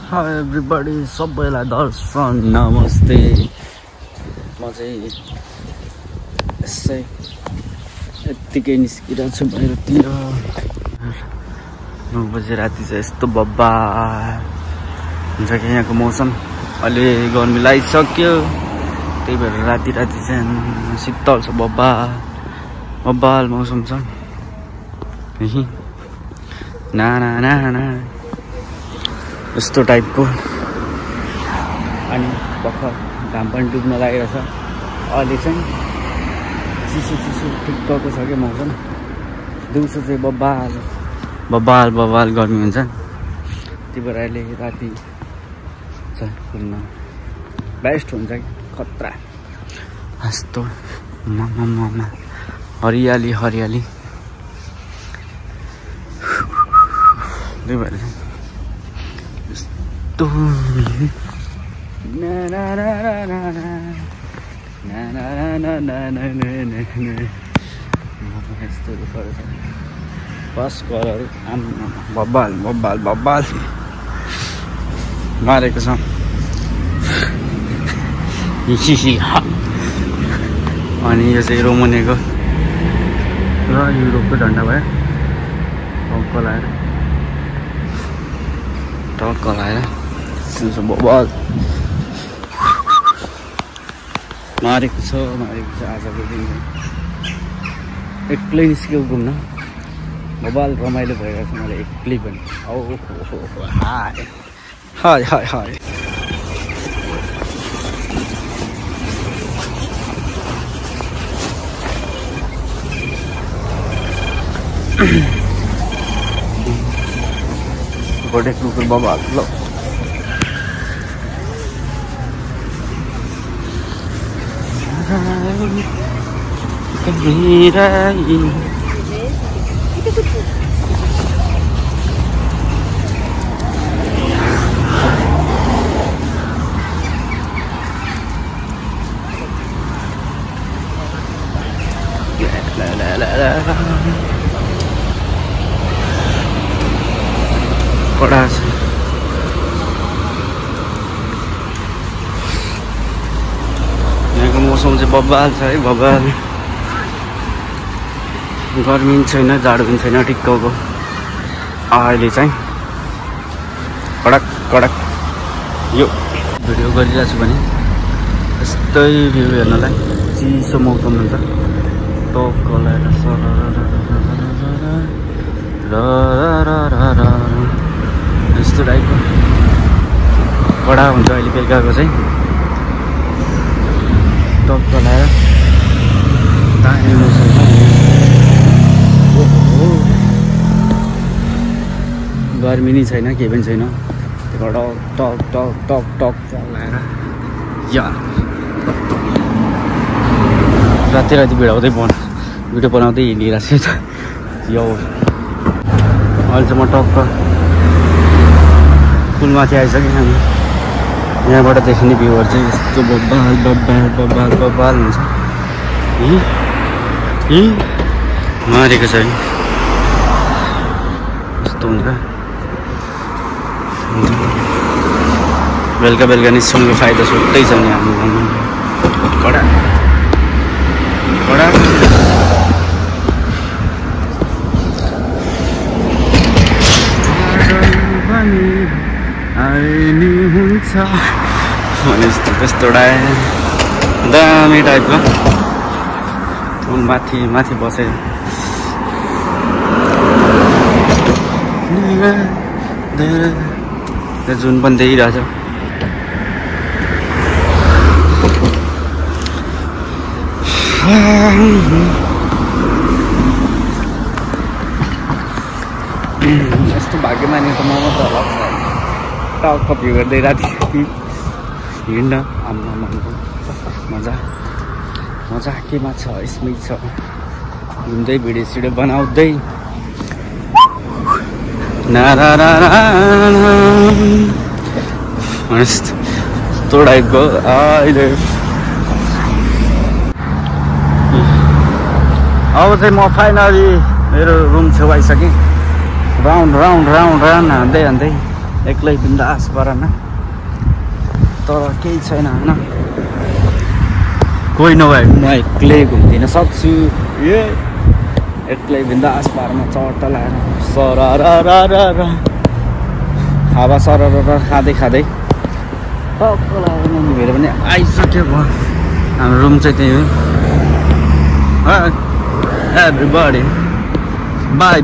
Hi everybody, सबैलाई दर्शन नमस्ते। म चाहिँ यसै यत्तिकै निस्किरहेको छु बाहिरतिर। 9 बजे राति चाहिँ यस्तो बब्बाल हुन्छ कि यहाँको मौसम। अहिले गर्मी लागिसक्यो, त्यही भएर राति चाहिँ शीतल छ, बब्बाल मौसम छ। ना ना ना ना यस्तो टाइपको। अनि भर्खर घाम पनि डुब्न लागिरहेछ। अहिले चाहिँ चिसो ठिक्कको छ क्या मौसम। दिउँसो चाहिँ बब्बाल गर्मी हुन्छ। त्यही भएर अहिले राति चाहिँ घुम्न बेस्ट हुन्छ कि खतरा। यस्तो हरियाली त्यही भएर यस्तो यस्तो फर्स्ट कलर बब्बाल मारेको छ। अनि यो चाहिँ रोमानियाको र युरोपको झन्डा भयो। टक्क लाएर बब्बाल मारेको छ आजको दिन। एक्लै निस्क्यो घुम्न, बब्बाल रमाइलो भइरहेको छ मलाई एक्लै पनि। हाय बड़े कुकुर बब्बाल लो। कडा छ यहाँको मौसम चाहिँ बब्बाल छ है, बब्बाल। गर्मी पनि छैन, जाडो पनि छैन, ठिक्कको। अहिले चाहिँ कडक यो भिडियो गरिरहेको छु भने यस्तै भ्यू हेर्नलाई चिसो मौसम हुन्छ। टक्क लाएर यस्तो टाइपको कडा हुन्छ अहिले बेलुकाको चाहिँ। टक्क लाएर दामी मौसम छ। गर्मी नै छैन, केही पनि छैन। टक चलाएर या राति भिडियो बनाउँदै हिँडिरहेको छु। यो अहिले चाहिँ म टक्क पुलमाथि आइसकेँ। हामी यहाँबाट देखिने भ्यूहरू चाहिँ यस्तो बब्बाल हुन्छ। मारेको छ यस्तो हुन्छ। बेलुका निस्कनुको फाइदा छुट्टै छ नि हाम्रो कडा आइनी हुन्छ भने यस्तो दामी टाइपको फुल माथि बसेर जुन पनि देखिरहेछ। यस्तो भाग्यमानी त म मात्र होला। टक्क भ्यू गर्दै राति हिँड्न मजा केमा छ, यसमै छ। घुम्दै भिडियो बनाउँदै यस्तो टाइपको। अहिले अब चाहिँ म फाइनली मेरो रुम छेउ आइसकेँ। राउन्ड हान्दै एक्लै बिन्दास पारामा तर केही छैन होइन कोही नभए म एक्लै घुम्दिन सक्छु एक्लै बिन्दास पारामा चट्ट लगाएर सरर हावा सरर खाँदै टक्क लगाएर भेर पनि आइसक्यो भयो हाम्रो रुम चाहिँ त्यही हो एभ्रीबडी बाई